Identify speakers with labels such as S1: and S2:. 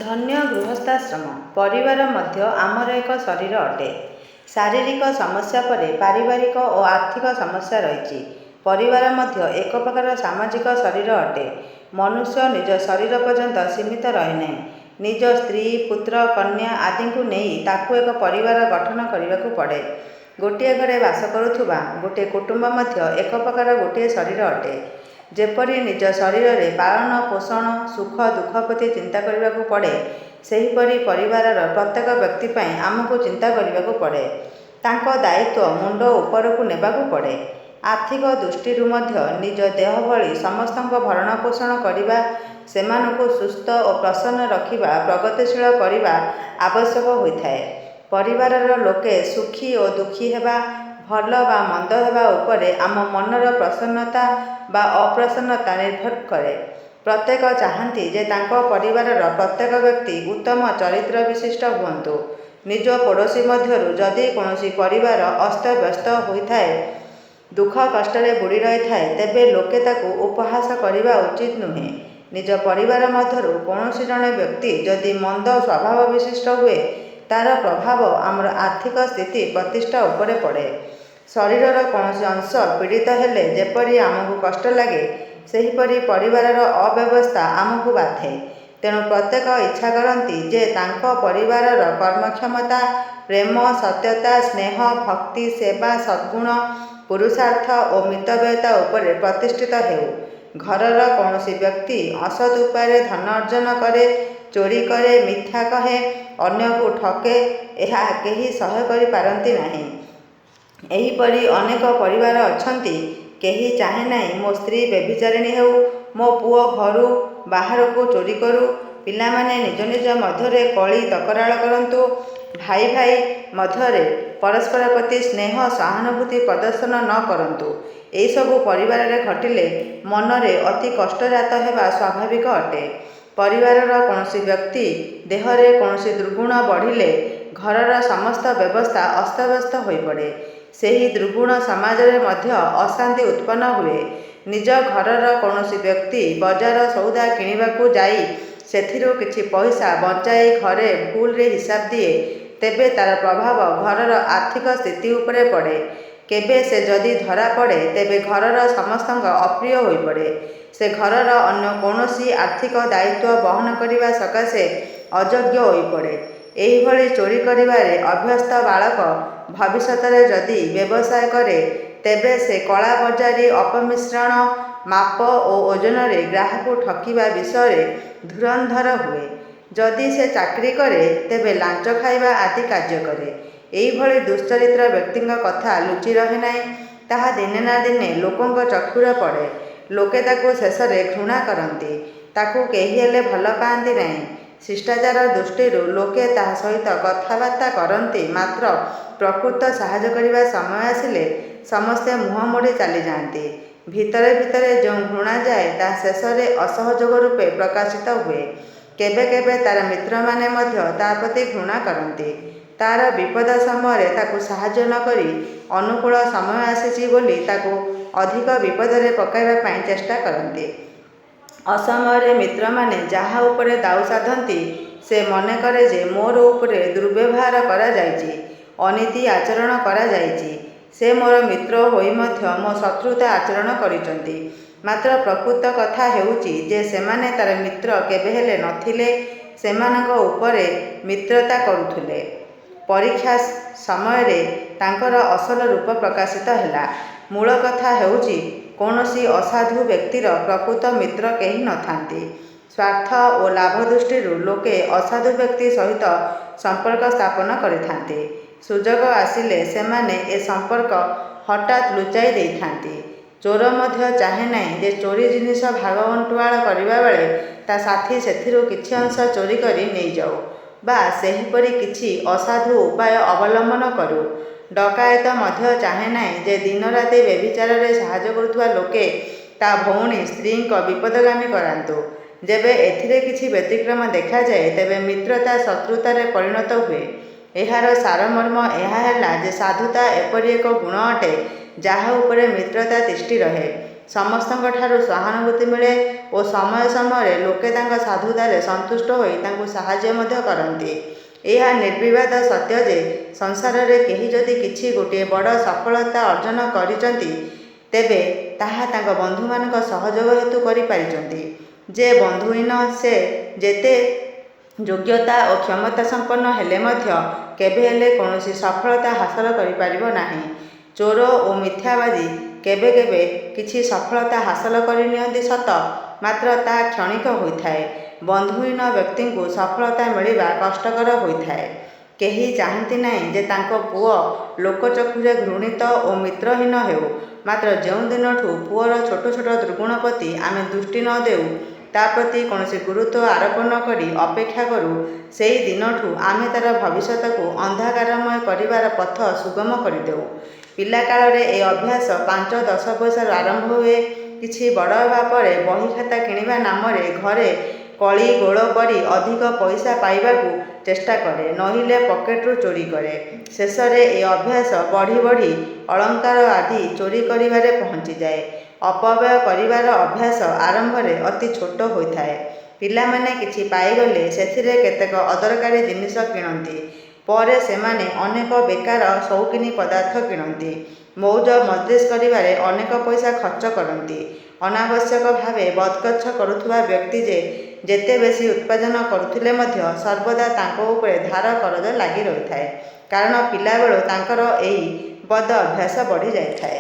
S1: ଧନ୍ୟ ଗୃହସ୍ଥାଶ୍ରମ। ପରିବାର ମଧ୍ୟ ଆମର ଏକ ଶରୀର ଅଟେ। ଶାରୀରିକ ସମସ୍ୟା ପରେ ପାରିବାରିକ ଓ ଆର୍ଥିକ ସମସ୍ୟା ରହିଛି। ପରିବାର ମଧ୍ୟ ଏକ ପ୍ରକାର ସାମାଜିକ ଶରୀର ଅଟେ। ମନୁଷ୍ୟ ନିଜ ଶରୀର ପର୍ଯ୍ୟନ୍ତ ସୀମିତ ରହେନାହିଁ। ନିଜ ସ୍ତ୍ରୀ, ପୁତ୍ର, କନ୍ୟା ଆଦିଙ୍କୁ ନେଇ ତାକୁ ଏକ ପରିବାର ଗଠନ କରିବାକୁ ପଡ଼େ। ଗୋଟିଏ ଘରେ ବାସ କରୁଥିବା ଗୋଟିଏ କୁଟୁମ୍ବ ମଧ୍ୟ ଏକ ପ୍ରକାର ଗୋଟିଏ ଶରୀର ଅଟେ। ଯେପରି ନିଜ ଶରୀରରେ ପାଳନ ପୋଷଣ, ସୁଖ ଦୁଃଖ ପ୍ରତି ଚିନ୍ତା କରିବାକୁ ପଡ଼େ, ସେହିପରି ପରିବାରର ପ୍ରତ୍ୟେକ ବ୍ୟକ୍ତି ପାଇଁ ଆମକୁ ଚିନ୍ତା କରିବାକୁ ପଡ଼େ। ତାଙ୍କ ଦାୟିତ୍ୱ ମୁଣ୍ଡ ଉପରକୁ ନେବାକୁ ପଡ଼େ। ଆର୍ଥିକ ଦୃଷ୍ଟିରୁ ମଧ୍ୟ ନିଜ ଦେହ ଭଳି ସମସ୍ତଙ୍କ ଭରଣପୋଷଣ କରିବା, ସେମାନଙ୍କୁ ସୁସ୍ଥ ଓ ପ୍ରସନ୍ନ ରଖିବା, ପ୍ରଗତିଶୀଳ କରିବା ଆବଶ୍ୟକ ହୋଇଥାଏ। ପରିବାରର ଲୋକେ ସୁଖୀ ଓ ଦୁଃଖୀ ହେବା, ଭଲ ବା ମନ୍ଦ ହେବା ଉପରେ ଆମ ମନର ପ୍ରସନ୍ନତା ବା ଅପ୍ରସନ୍ନତା ନିର୍ଭର କରେ। ପ୍ରତ୍ୟେକ ଚାହାନ୍ତି ଯେ ତାଙ୍କ ପରିବାରର ପ୍ରତ୍ୟେକ ବ୍ୟକ୍ତି ଉତ୍ତମ ଚରିତ୍ର ବିଶିଷ୍ଟ ହୁଅନ୍ତୁ। ନିଜ ପଡ଼ୋଶୀ ମଧ୍ୟରୁ ଯଦି କୌଣସି ପରିବାର ଅସ୍ତବ୍ୟସ୍ତ ହୋଇଥାଏ, ଦୁଃଖ କଷ୍ଟରେ ବୁଡ଼ି ରହିଥାଏ, ତେବେ ଲୋକେ ତାକୁ ଉପହାସ କରିବା ଉଚିତ ନୁହେଁ। ନିଜ ପରିବାର ମଧ୍ୟରୁ କୌଣସି ଜଣେ ବ୍ୟକ୍ତି ଯଦି ମନ୍ଦ ସ୍ୱଭାବ ବିଶିଷ୍ଟ ହୁଏ, ତା'ର ପ୍ରଭାବ ଆମର ଆର୍ଥିକ ସ୍ଥିତି ପ୍ରତିଷ୍ଠା ଉପରେ ପଡ଼େ। ଶରୀରର କୌଣସି ଅଂଶ ପୀଡ଼ିତ ହେଲେ ଯେପରି ଆମକୁ କଷ୍ଟ ଲାଗେ, ସେହିପରି ପରିବାରର ଅବ୍ୟବସ୍ଥା ଆମକୁ ବାଧେ। ତେଣୁ ପ୍ରତ୍ୟେକ ଇଚ୍ଛା କରନ୍ତି ଯେ ତାଙ୍କ ପରିବାରର କର୍ମକ୍ଷମତା, ପ୍ରେମ, ସତ୍ୟତା, ସ୍ନେହ, ଭକ୍ତି, ସେବା, ସଦ୍ଗୁଣ, ପୁରୁଷାର୍ଥ ଓ ମିତବ୍ୟୟିତା ଉପରେ ପ୍ରତିଷ୍ଠିତ ହେଉ। ଘରର କୌଣସି ବ୍ୟକ୍ତି ଅସତ୍ ଉପାୟରେ ଧନ ଅର୍ଜନ କରେ, ଚୋରି କରେ, ମିଥ୍ୟା କହେ, ଅନ୍ୟକୁ ଠକେ, ଏହା କେହି ସହ୍ୟ କରିପାରନ୍ତି ନାହିଁ। ଏହିପରି ଅନେକ ପରିବାର ଅଛନ୍ତି। କେହି ଚାହେଁ ନାହିଁ ମୋ ସ୍ତ୍ରୀ ବ୍ୟଭିଚାରିଣୀ ହେଉ, ମୋ ପୁଅ ଘରୁ ବାହାରକୁ ଚୋରି କରୁ, ପିଲାମାନେ ନିଜ ନିଜ ମଧ୍ୟରେ କଳି ତକରାର କରନ୍ତୁ, ଭାଇ ଭାଇ ମଧ୍ୟରେ ପରସ୍ପର ପ୍ରତି ସ୍ନେହ ସହାନୁଭୂତି ପ୍ରଦର୍ଶନ ନ କରନ୍ତୁ। ଏହିସବୁ ପରିବାରରେ ଘଟିଲେ ମନରେ ଅତି କଷ୍ଟ ଜାତ ହେବା ସ୍ୱାଭାବିକ ଅଟେ। ପରିବାରର କୌଣସି ବ୍ୟକ୍ତି ଦେହରେ କୌଣସି ଦୁର୍ଗୁଣ ବଢ଼ିଲେ ଘରର ସମସ୍ତ ବ୍ୟବସ୍ଥା ଅସ୍ତବ୍ୟସ୍ତ ହୋଇପଡ଼େ। ସେହି ଦୁର୍ଗୁଣ ସମାଜରେ ମଧ୍ୟ ଅଶାନ୍ତି ଉତ୍ପନ୍ନ ହୁଏ। ନିଜ ଘରର କୌଣସି ବ୍ୟକ୍ତି ବଜାର ସଉଦା କିଣିବାକୁ ଯାଇ ସେଥିରୁ କିଛି ପଇସା ବଞ୍ଚାଇ ଘରେ ଭୁଲରେ ହିସାବ ଦିଏ, ତେବେ ତା'ର ପ୍ରଭାବ ଘରର ଆର୍ଥିକ ସ୍ଥିତି ଉପରେ ପଡ଼େ। କେବେ ସେ ଯଦି ଧରା ପଡ଼େ, ତେବେ ଘରର ସମସ୍ତଙ୍କ ଅପ୍ରିୟ ହୋଇପଡ଼େ। ସେ ଘରର ଅନ୍ୟ କୌଣସି ଆର୍ଥିକ ଦାୟିତ୍ୱ ବହନ କରିବା ସକାଶେ ଅଯୋଗ୍ୟ ହୋଇପଡ଼େ। ଏହିଭଳି ଚୋରି କରିବାରେ ଅଭ୍ୟସ୍ତ ବାଳକ ଭବିଷ୍ୟତରେ ଯଦି ବ୍ୟବସାୟ କରେ, ତେବେ ସେ କଳାବଜାରୀ, ଅପମିଶ୍ରଣ, ମାପ ଓ ଓଜନରେ ଗ୍ରାହକକୁ ଠକିବା ବିଷୟରେ ଧୁରନ୍ଧର ହୁଏ। ଯଦି ସେ ଚାକିରି କରେ, ତେବେ ଲାଞ୍ଚ ଖାଇବା ଆଦି କାର୍ଯ୍ୟ କରେ। ଏହିଭଳି ଦୁଶ୍ଚରିତ୍ର ବ୍ୟକ୍ତିଙ୍କ କଥା ଲୁଚି ରହେ ନାହିଁ। ତାହା ଦିନେ ନା ଦିନେ ଲୋକଙ୍କ ଚକ୍ଷୁରେ ପଡ଼େ। ଲୋକେ ତାକୁ ଶେଷରେ ଘୃଣା କରନ୍ତି। ତାକୁ କେହିହେଲେ ଭଲ ପାଆନ୍ତି ନାହିଁ। ଶିଷ୍ଟାଚାର ଦୃଷ୍ଟିରୁ ଲୋକେ ତା' ସହିତ କଥାବାର୍ତ୍ତା କରନ୍ତି, ମାତ୍ର ପ୍ରକୃତ ସାହାଯ୍ୟ କରିବା ସମୟ ଆସିଲେ ସମସ୍ତେ ମୁହଁ ମୋଡ଼ି ଚାଲିଯାଆନ୍ତି। ଭିତରେ ଭିତରେ ଯେଉଁ ଘୃଣା ଯାଏ, ତାହା ଶେଷରେ ଅସହଯୋଗ ରୂପେ ପ୍ରକାଶିତ ହୁଏ। କେବେ କେବେ ତା'ର ମିତ୍ରମାନେ ମଧ୍ୟ ତା' ପ୍ରତି ଘୃଣା କରନ୍ତି। ତା'ର ବିପଦ ସମୟରେ ତାକୁ ସାହାଯ୍ୟ ନ କରି ଅନୁକୂଳ ସମୟ ଆସିଛି ବୋଲି ତାକୁ ଅଧିକ ବିପଦରେ ପକାଇବା ପାଇଁ ଚେଷ୍ଟା କରନ୍ତି। ଅସମୟରେ ମିତ୍ରମାନେ ଯାହା ଉପରେ ଦାଉ ସାଧନ୍ତି, ସେ ମନେକରେ ଯେ ମୋର ଉପରେ ଦୁର୍ବ୍ୟବହାର କରାଯାଇଛି, ଅନୀତି ଆଚରଣ କରାଯାଇଛି। ସେ ମୋର ମିତ୍ର ହୋଇ ମଧ୍ୟ ମୋ ଶତ୍ରୁତା ଆଚରଣ କରିଛନ୍ତି। ମାତ୍ର ପ୍ରକୃତ କଥା ହେଉଛି ଯେ ସେମାନେ ତା'ର ମିତ୍ର କେବେହେଲେ ନ ଥିଲେ, ସେମାନଙ୍କ ଉପରେ ମିତ୍ରତା କରୁଥିଲେ। ପରୀକ୍ଷା ସମୟରେ ତାଙ୍କର ଅସଲ ରୂପ ପ୍ରକାଶିତ ହେଲା। ମୂଳ କଥା ହେଉଛି, କୌଣସି ଅସାଧୁ ବ୍ୟକ୍ତିର ପ୍ରକୃତ ମିତ୍ର କେହି ନ ଥାନ୍ତି। ସ୍ୱାର୍ଥ ଓ ଲାଭ ଦୃଷ୍ଟିରୁ ଲୋକେ ଅସାଧୁ ବ୍ୟକ୍ତି ସହିତ ସମ୍ପର୍କ ସ୍ଥାପନ କରିଥାନ୍ତି। ସୁଯୋଗ ଆସିଲେ ସେମାନେ ଏ ସମ୍ପର୍କ ହଠାତ୍ ଲୁଚାଇ ଦେଇଥାନ୍ତି। ଚୋର ମଧ୍ୟ ଚାହେଁ ନାହିଁ ଯେ ଚୋରି ଜିନିଷ ଭାଗ ବଣ୍ଟୁଆଳ କରିବାବେଳେ ତା' ସାଥୀ ସେଥିରୁ କିଛି ଅଂଶ ଚୋରି କରି ନେଇଯାଉ ବା ସେହିପରି କିଛି ଅସାଧୁ ଉପାୟ ଅବଲମ୍ବନ କରୁ। ଡକାୟତ ମଧ୍ୟ ଚାହେଁ ନାହିଁ ଯେ ଦିନରାତି ବ୍ୟଭିଚାରରେ ସାହାଯ୍ୟ କରୁଥିବା ଲୋକେ ତା' ଭଉଣୀ, ସ୍ତ୍ରୀଙ୍କ ବିପଥଗାମୀ କରାନ୍ତୁ। ଯେବେ ଏଥିରେ କିଛି ବ୍ୟତିକ୍ରମ ଦେଖାଯାଏ, ତେବେ ମିତ୍ରତା ଶତ୍ରୁତାରେ ପରିଣତ ହୁଏ। ଏହାର ସାରମର୍ମ ଏହା ହେଲା ଯେ ସାଧୁତା ଏପରି ଏକ ଗୁଣ ଅଟେ, ଯାହା ଉପରେ ମିତ୍ରତା ତିଷ୍ଠି ରହେ। ସମସ୍ତଙ୍କଠାରୁ ସହାନୁଭୂତି ମିଳେ ଓ ସମୟ ସମୟରେ ଲୋକେ ତାଙ୍କ ସାଧୁତାରେ ସନ୍ତୁଷ୍ଟ ହୋଇ ତାଙ୍କୁ ସାହାଯ୍ୟ ମଧ୍ୟ କରନ୍ତି। ଏହା ନିର୍ବିବାଦ ସତ୍ୟ ଯେ ସଂସାରରେ କେହି ଯଦି କିଛି ଗୋଟିଏ ବଡ଼ ସଫଳତା ଅର୍ଜନ କରିଛନ୍ତି, ତେବେ ତାହା ତାଙ୍କ ବନ୍ଧୁମାନଙ୍କ ସହଯୋଗ ହେତୁ କରି ପାରିଛନ୍ତି। ଯେ ବନ୍ଧୁହୀନ ସେ ଯେତେ ଯୋଗ୍ୟତା ଓ କ୍ଷମତାସମ୍ପନ୍ନ ହେଲେ ମଧ୍ୟ କେବେହେଲେ କୌଣସି ସଫଳତା ହାସଲ କରିପାରିବ ନାହିଁ। ଚୋର ଓ ମିଥ୍ୟାବାଦୀ କେବେ କେବେ କିଛି ସଫଳତା ହାସଲ କରିନିଅନ୍ତି ସତ, ମାତ୍ର ତାହା କ୍ଷଣିକ ହୋଇଥାଏ। ବନ୍ଧୁହୀନ ବ୍ୟକ୍ତିଙ୍କୁ ସଫଳତା ମିଳିବା କଷ୍ଟକର ହୋଇଥାଏ। କେହି ଚାହାଁନ୍ତି ନାହିଁ ଯେ ତାଙ୍କ ପୁଅ ଲୋକଚକ୍ଷୁରେ ଘୃଣିତ ଓ ମିତ୍ରହୀନ ହେଉ। ମାତ୍ର ଯେଉଁ ଦିନଠୁଁ ପୁଅର ଛୋଟ ଛୋଟ ଦୁର୍ଗୁଣ ପ୍ରତି ଆମେ ଦୃଷ୍ଟି ନ ଦେଉ, ତା' ପ୍ରତି କୌଣସି ଗୁରୁତ୍ୱ ଆରୋପ ନ କରି ଅପେକ୍ଷା କରୁ, ସେହି ଦିନଠୁଁ ଆମେ ତା'ର ଭବିଷ୍ୟତକୁ ଅନ୍ଧକାରମୟ କରିବାର ପଥ ସୁଗମ କରିଦେଉ। ପିଲାକାଳରେ ଏ ଅଭ୍ୟାସ 5-10 ବୟସରୁ ଆରମ୍ଭ ହୁଏ। କିଛି ବଡ଼ ହେବା ପରେ ବହିଖାତା କିଣିବା ନାମରେ ଘରେ କଳିଗୋଳ କରି ଅଧିକ ପଇସା ପାଇବାକୁ ଚେଷ୍ଟା କରେ, ନୋହିଲେ ପକେଟରୁ ଚୋରି କରେ। ଶେଷରେ ଏ ଅଭ୍ୟାସ ବଢ଼ି ବଢ଼ି ଅଳଙ୍କାର ଆଦି ଚୋରି କରିବାରେ ପହଞ୍ଚିଯାଏ। ଅପବ୍ୟୟ କରିବାର ଅଭ୍ୟାସ ଆରମ୍ଭରେ ଅତି ଛୋଟ ହୋଇଥାଏ। ପିଲାମାନେ କିଛି ପାଇଗଲେ ସେଥିରେ କେତେକ ଅଦରକାରୀ ଜିନିଷ କିଣନ୍ତି। ପରେ ସେମାନେ ଅନେକ ବେକାର ସଉକିନି ପଦାର୍ଥ କିଣନ୍ତି। ମଉଜ ମଜଲିସ୍ କରିବାରେ ଅନେକ ପଇସା ଖର୍ଚ୍ଚ କରନ୍ତି। ଅନାବଶ୍ୟକ ଭାବେ ବଦ୍ଖର୍ଚ୍ଚ କରୁଥିବା ବ୍ୟକ୍ତି ଯେ ଯେତେ ବେଶୀ ଉପାର୍ଜନ କରୁଥିଲେ ମଧ୍ୟ ସର୍ବଦା ତାଙ୍କ ଉପରେ ଧାର କରଜ ଲାଗି ରହିଥାଏ। କାରଣ ପିଲାବେଳୁ ତାଙ୍କର ଏହି ବଦଅଭ୍ୟାସ ବଢ଼ିଯାଇଥାଏ।